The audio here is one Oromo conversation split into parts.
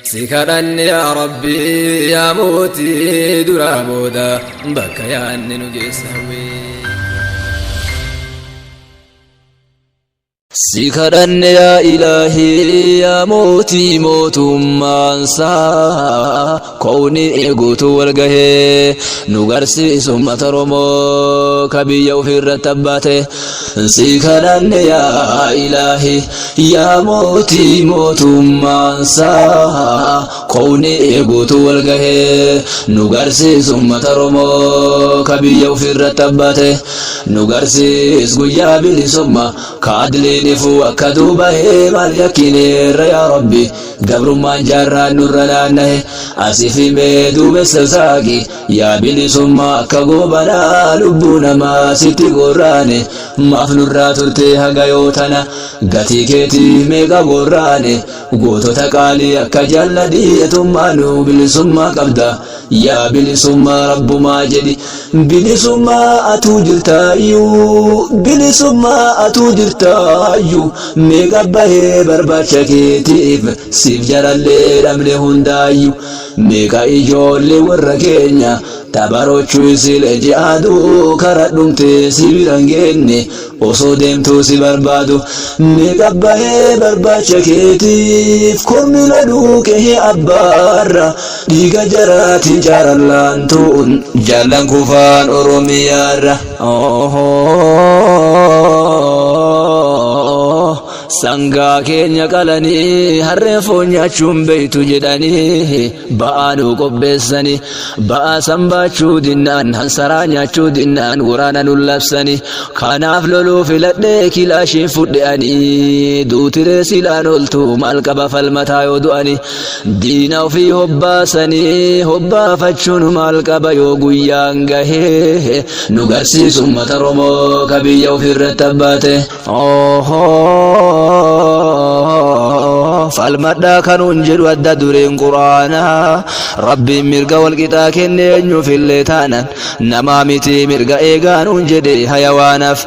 Si kadhanne yaa Rabbii yaa mootii duraa booda bakka yaanne nu geessa hawwee. Si kadhanne yaa ilaahii yaa mootii mootummaansaa koowni guutuu wal gahee nu garsiisu uummata Oromoo ka biyya ofiirratti abbaate. Si kadhanne yaa ilaahii yaa mootii mootummaansaa koowni guutuu wal gahee nu garsiisu uummata Oromoo ka biyya ofiirratti abbaate. Nu garsiis guyyaa bilisummaa ka adliin ifuu akka duubahee maal yakkineerra yaa Rabbi gabrummaan jaarraan nurra naannahe asif himee duumessa saaqi yaa bilisummaa akka goobanaa lubbuu namaa sitti gorraane maaf nurraa turtee haga yoo tana gatii keetiif meeqa gorraane gootota qaalii akka jaalladhii etummaa nu bilisummaa qabda yaa bilisummaa rabbumaa jedhi bilisummaa atuu jirtaayyuu bilisummaa atuu jirtaayyuu meeqa bahee barbaacha keetiif siif jarallee dhabne hundaayyuu meeqa ijoollee warra keenya tabarochuu isilee ji'aaduu kara dhumtee si biran geenne osoo deemtuu si barbaadu meeqa bahee barbaacha keetiif kormi laduu qe'ee abbaarra dhiiga jaraatiin jaarallaan tu'un jaallan kufaan oromiyaarra. Sangaa keenya qalanii harreen foon nyaachuun beeytu jedhanii ba'aa nu qopheessanii ba'aa san baachuu dinnaan hansaraa nyaachuu dinnaan waraana nu labsanii kanaaf loluu filadhee kilaashiin fudhe'anii duutiree silaan oltu maal qaba falmataa yoo du'anii diina ofii hobbaasanii hobbaafachuun maal qaba yoo guyyaan gahee nu garsiisu uummata Oromoo ka biyya ofiirratti abbaate. Falmadhaa kanuun jedhu adda dureen quraanaa rabbiin mirga walqixaa kenne eenyuuf illee taanan namaa miti mirga eegaa nuun jedhe hayawaanaaf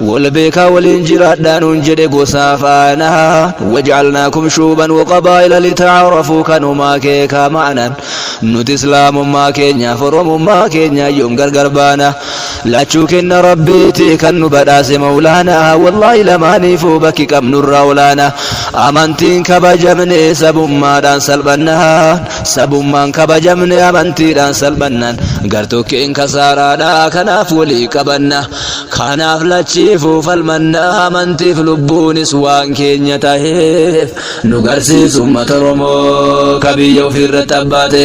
wal beekaa waliin jiraadhaa nuun jedhe gosaaf aanaa wajcalnaakum shuuban waqabaa'ila litacaarafuu kanumaa keekaa ma'anan nuti islaamummaa keenyaaf oromummaa keenya yoom gargar baana lachuu kenna rabbiiti kan nu badhaase mawlaanaa wallaahi lamaaniifuu bakki qabnurraa olaana amantiin kabajamne sabummaadhaan salphannaan sabummaan kabajamne amantiidhaan salphannaan gartokkeen kasaaraadha kanaaf walii qabanna kanaaf lachiifuu falmanna amantiif lubbuunis waan keenya taheef nu garsiisu uummata Oromoo ka biyya ofiirratti abbaate.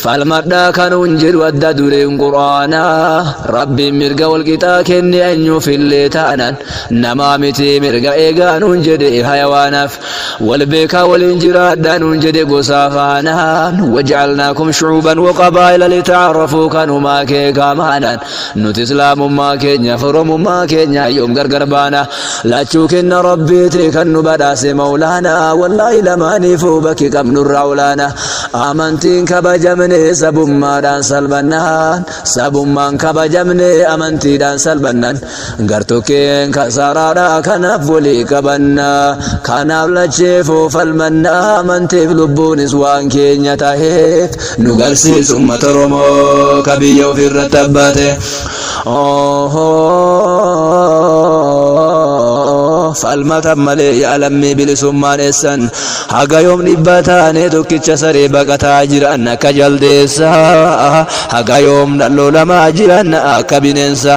Falmadhaa kanuun jedhu adda dureen quraanaa rabbiin mirga walqixaa kenne eenyuuf illee taanan namaa miti mirga eegaa nuun jedhe hayawaanaaf wal beekaa waliin jiraadhaa nuun jedhe gosaaf aanaan wajcalnaakum shucuuban waqabaa'ila litacaarafuu kanumaa keekaa maanan nuti islaamummaa keenya oromummaa keenya yoom gargar baana lachuu kenna rabbiiti kan nu badhaase mawlaanaa wallaahi lamaaniifuu bakki qabnurraa olaana amantiin kabajamne sabummaadhaan salphannaan sabummaan kabajamne amantiidhaan salphannaan gartokkeen kasaaraadha kanaaf walii qabanna kanaaf lacheefuu falmanna amantiif lubbuunis waan keenya taheef nu garsiisu uummata Oromoo ka biyya ofiirratti abbaate. Falmatan malee yaa lammii bilisummaan eessan haga yoom dhibba taane tokkicha saree baqataa jiran akka jaldeessa haga yoom dhallolamaa jiran akka bineensa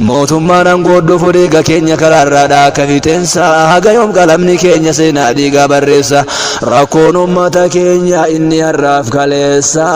mootummaan aangoo dhufu dhiiga keenya karaarraadha akka fixeensa haga yoom qalamni keenya seenaa dhiigaa barreessa rakkoon uummata keenya inni har'aaf kaleessa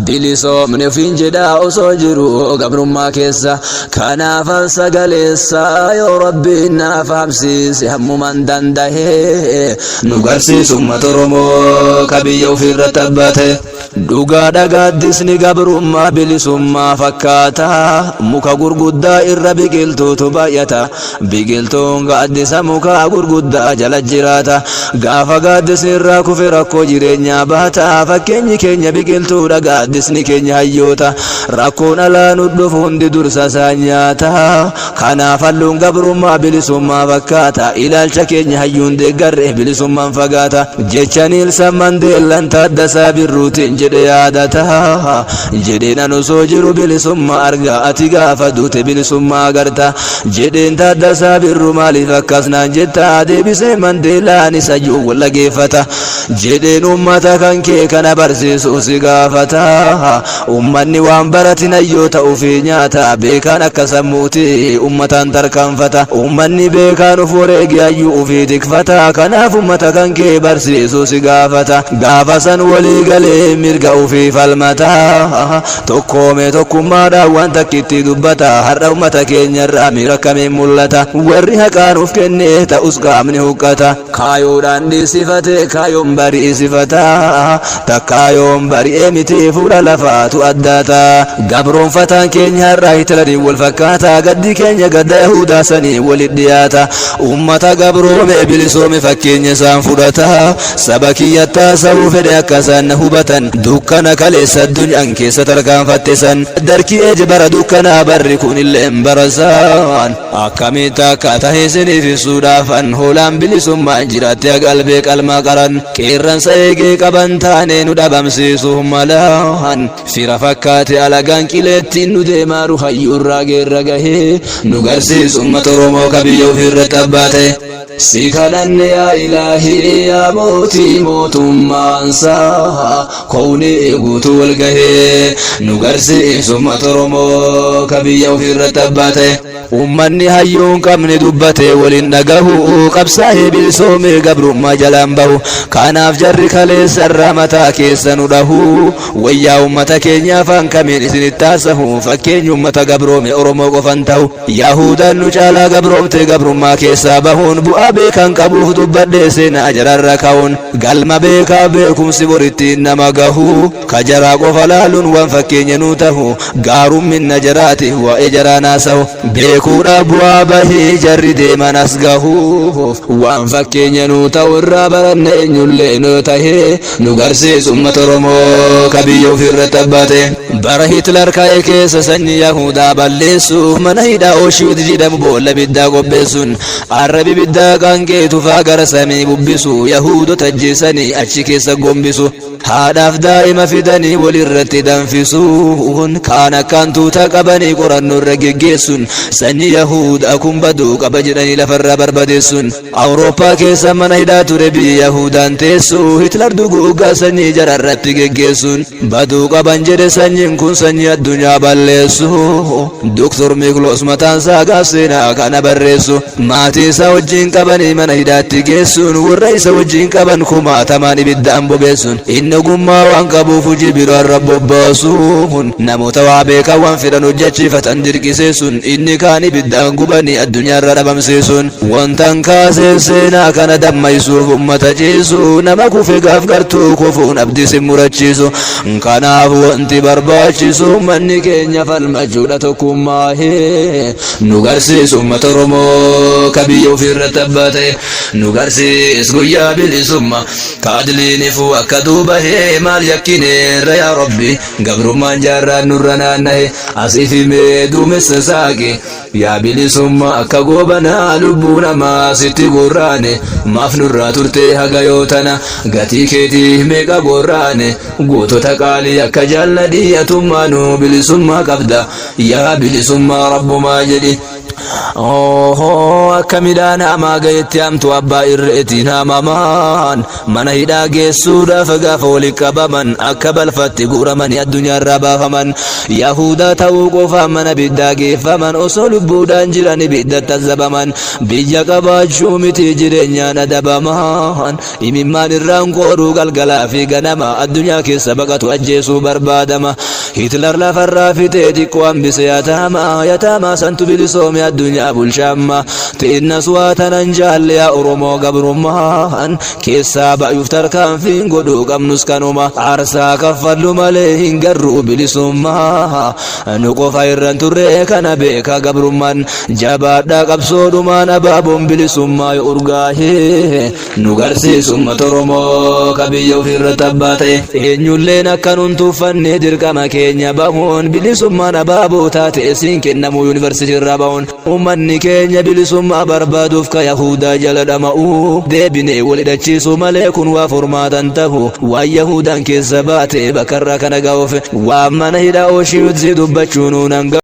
bilisoomni ofiin jedha osoo jiru gabrummaa keessa kanaafan sagaleessa yoo rabbiin naaf hamsiise hammuman dandahee nu garsiisu uummata Oromoo ka biyya ofii Ofiirratti abbaa ta'e. Dhugaadha, gaaddisni gabrummaa bilisummaa fakkaata. Muka gurguddaa irra biqiltuutu baay'ata. Biqiltuun gaaddisa muka gurguddaa jala jiraata. Gaafa gaaddisni irraa kufe, rakkoo jireenyaa baata. Fakkeenyi keenya biqiltuudha, gaaddisni keenya hayyoota. Rakkoon alaa nu dhufu hundi dursa isaan nyaata. Kanaaf halluun gabrummaa bilisummaa fakkaata. Ilaalcha keenya hayyuun deeggarre, bilisummaan fagaata. Jecha Niilsan Mandeellan Taaddasaa Birruutiin jedhe yaadata. Jedheen, "An osoo jiru bilisummaa argaa, ati gaafa duute bilisummaa agarta," jedheen. "Taaddasaa Birru, maaliif akkas naan jetta?" deebisee Mandeelaan, isa jiru wal dhageeffata. Jedheen, "Ummata kan kee kana barsiisuu si gaafata. Ummanni waan baratin hayyoota ofii nyaata. Beekaan akka sammuuti ummataan tarkaanfata. Ummanni beekaan of wareege hayyuu ofii tikfata. Kanaaf ummata kan kee barsiisuu si gaafata." Gaafa san walii galee mirga ofii falmata. Tokkoome tokkummaadhaan waan takkitti dubbata. Har'a ummata keenyarraa miira akkamiin mul'ata? Warri haqaan of kenne ta'us qaamni huqqata. Kaayoodhaan dhiisifate, kaayoon bari'isifata. Takkaayoon bari'ee miti, fuula lafaatu addaata. Gabroonfataan keenya har'a Hitlariin wal fakkaata. Gaddi keenya gadda Yahudaa sanii walit dhiyaata. Ummata gabroome bilisoome fakkeenya isaan fudhata. Saba kiyyattaa sabuu fedhe akka isaan na hubatan. Dukkana kaleessa addunyaan keessa tarkaanfatte san, darkii eje, bara dukkanaa, barri kun illeen barasaan akkamitti akka tahe isiniif ibsuudhaafan. Hoolaan bilisummaan jiraatte qalbee qalma qaran, qeerransa eegee qaban taane nu dhabamsiisuuf malaan. Fira fakkaate alagaan qileettiin nu deemaaru, hayyuurraa geerra gahee nu garsiisu ummata Oromoo ka biyya ofiirratti abbaa ta'e. Si kadhanne yaa Ilaahii, yaa mootii mootummaansaa kownii guutuu wal gahee nu garsiisu ummata Oromoo ka biyya ofiirratti abbaa ta'e. Ummanni hayyuun qabne dubbatee waliin dhagahu, qabsaa'ee bilisoomee gabrummaa jalaan bahu. Kanaaf jarri kaleessarraa mataa keessa nu dhahu. Wayyaa ummata keenya afaan kamiin isinitti haasahu? Fakkeenyi ummata gabroome Oromoo qofan ta'u. Yahudaan nu caalaa gabroomte gabrummaa keessaa bahuun, bu'aa beekan qabuuf dubbadhee seenaa jararra ka'uun. Galma beekaa beekumsi borittiin nama gahu, ka jaraa qofa laaluun waan fakkeenya nu tahu. Gaarumminna jaraati waa'ee jaraa naasahu, beekuudha bu'aa bahii jarri deeman as gahu. Waan fakkeenya nu ta'u irraa baranne, eenyullee nu tahee nu garsiisu ummata Oromoo ka biyya ofiirratti abbaa ta'e. Bara Hitler ka'e keessa sanyii Yahudaa balleessuuf, mana hidhaa Ooshiwit jedhamu boolla ibiddaa qopheessuun, arrabi ibiddaa qaanqee tufaa gara samii bubbisu, Yahudota ajjeesanii achi keessa gombisu, haadhaaf daa'ima fidanii walirratti danfisuun, kaan akkaan tuuta qabanii qorannoo irra geggeessuun, sanyii Yahudaa kun baduu qaba jedhanii lafarraa barbadeessuun. Awurooppaa keessa mana hidhaa ture biyya Yahudaan teessu, Hitler duguuggaa sanyii jararratti geggeessuun, baduu qaban jedhe sanyiin kun, sanyii addunyaa balleessu. Doktor Mikloos mataan isaa gaaf seenaa kana barreessu, maatii isaa wajjin qabanii mana hidhaatti geessuun, warra isa wajjin qaban kumaatamaan ibiddaan bobeessuun, inni ogummaa waan qabuuf hojii biroo irra bobbaasuun, namoota waa beekan waan fedhan hojjechiifatan dirqisiisuun, inni kaan ibiddaan gubanii addunyaarra dhabamsiisuun. Wantan kaasee seenaa kana dammaysuuf ummata ciisu, nama kufe gaaf gartuu kufuun abdii sin murachiisu. Kanaaf wanti barbaachisu manni keenya falmachuudha tokkummaa nu garsiisu ummata Oromoo ka biyya ofiirratti abbaa ta'e. Nu garsiis guyyaa bilisummaa ka adliin ifuu akka duubahee. Maal yakkineerra yaa Rabbi, gabrummaan jaarraan nurra naannahe? Asifimee duumessa saaqi yaa bilisummaa akka goobanaa. Lubbuu namaa sitti gorraane, maaf nurraa turte haga yoo tana? Gatii keetii meeqa gorraane? Gootota qaalii akka jaalladhii atummaanuu bilisummaa qabda. Yaa bilisummaa, rabbumaa jedhi. Akka midhaan hamaa gahetti hamtu abbaa irreetiin haamamaan, mana hidhaa geessuudhaaf gaafa walitti qabaman, akka balfatti guuramanii addunyaarraa baafaman. Yahudaa ta'uu qofaan mana ibiddaa geeffaman, osoo lubbuudhaan jiran ibiddatti azabaman. Biyya qabaachuu miti, jireenyaan adabaman. Imimmaan irraan qooruu galgalaa fi ganama, addunyaa keessa baqatu ajjeesuu barbaadama. Hitler lafarraa fixee xiqqoo hambise yataama. Yataamaa santu bilisoomse. bilisoome addunyaa bulchaamma Tinnas waa tanan jaalle yaa Oromoo gabrummaan keessaa ba'uuf tarkaanfiin godhuu qabnus kanuma aarsaa kaffallu malee hin garruu bilisummaa nu qofa irran turre kana beeka gabrummaan jabaadhaa qabsoodhumaan abaaboon bilisummaa yoo urgaahee nu garsiisu uummata Oromoo ka biyya ofiirratti abbaa ta'e eenyulleen akka nun tuffannee dirqama keenya bahuun bilisummaan abaaboo taate isiin kennamu yuunivarsiitii irraa bahuun uummanni keenya bilisummaa barbaaduuf ka yahudaa jala dhama'u deebinee wal hidhachiisuu malee kun waa furmaatan tahu waan yahudaan keessa baate bakkarraa kana ga'uuf waan mana hidhaa ooshiwitsi dubbachuu nuun hanga.